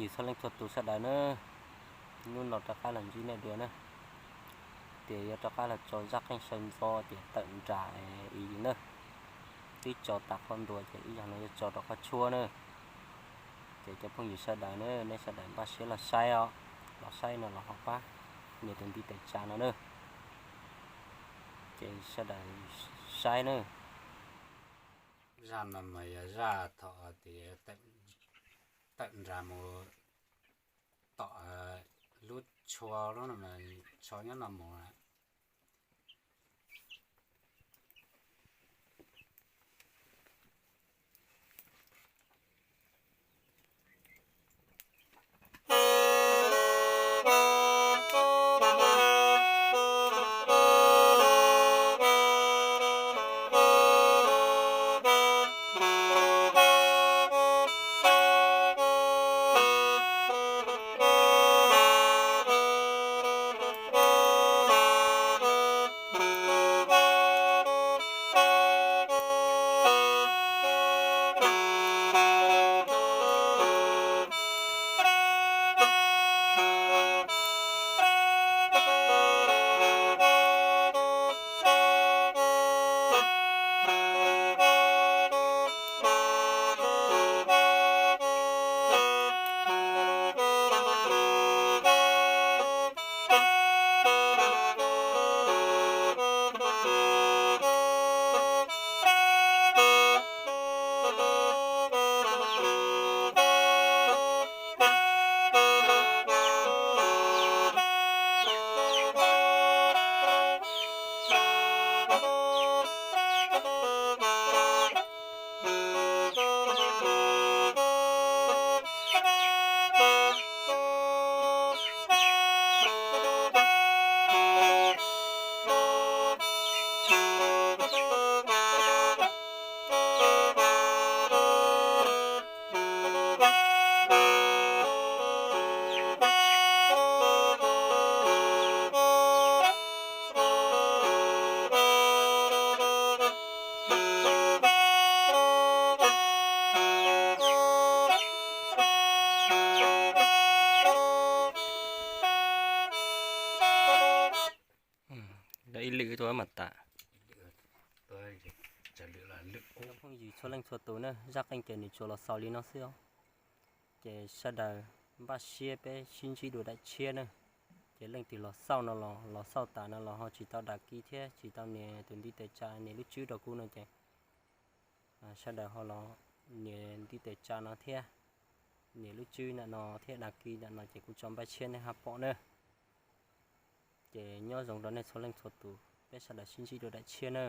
Yus txhua leej txhua tus sawv daws na, hnub no rov qab los ntsib nej dua na, tias yuav rov qab los tso zaj qeej saw ntxov tias tawm nras i na. Twb tso tas qhov ntuas ces ib zaug no yuav tso rau qhov tshuab na. Ces cov phooj ywg sawv daws na, nej sawv daws npaj siab los saib os, los saib no los ho pab nias tus ntiv tes tsa no na. Ces sawv daws saib na. Zaj no mas yog zaj thaum tias tawm nras mus tom lub tsho, lub tsho nyob no mus. Ib lwm tuaj mas tas. Phooj ywg txhua leej txhua tus na, zaj qeej ces nws tsuas los xaus li no xwb os. Ces sawv daws npaj siab peb sib ntsib dua daim tshiab na. Ces leej twg los xauj no los los xauj tas no los ho tsis tau đăng ký thiab tsis tau nias tus ntiv tes tsa nias lub tswb rau kuv no ces sawv daws ho los nias ntiv tes tsa no thiab nias lub tswb ntawm no thiab đăng ký ntawm no ces kuv tso npaj tshiab nej ho pom na. Ces nyob zoo rau nej txhua leej txhua tus, peb sawv daws sib ntsib dua daim tshiab na.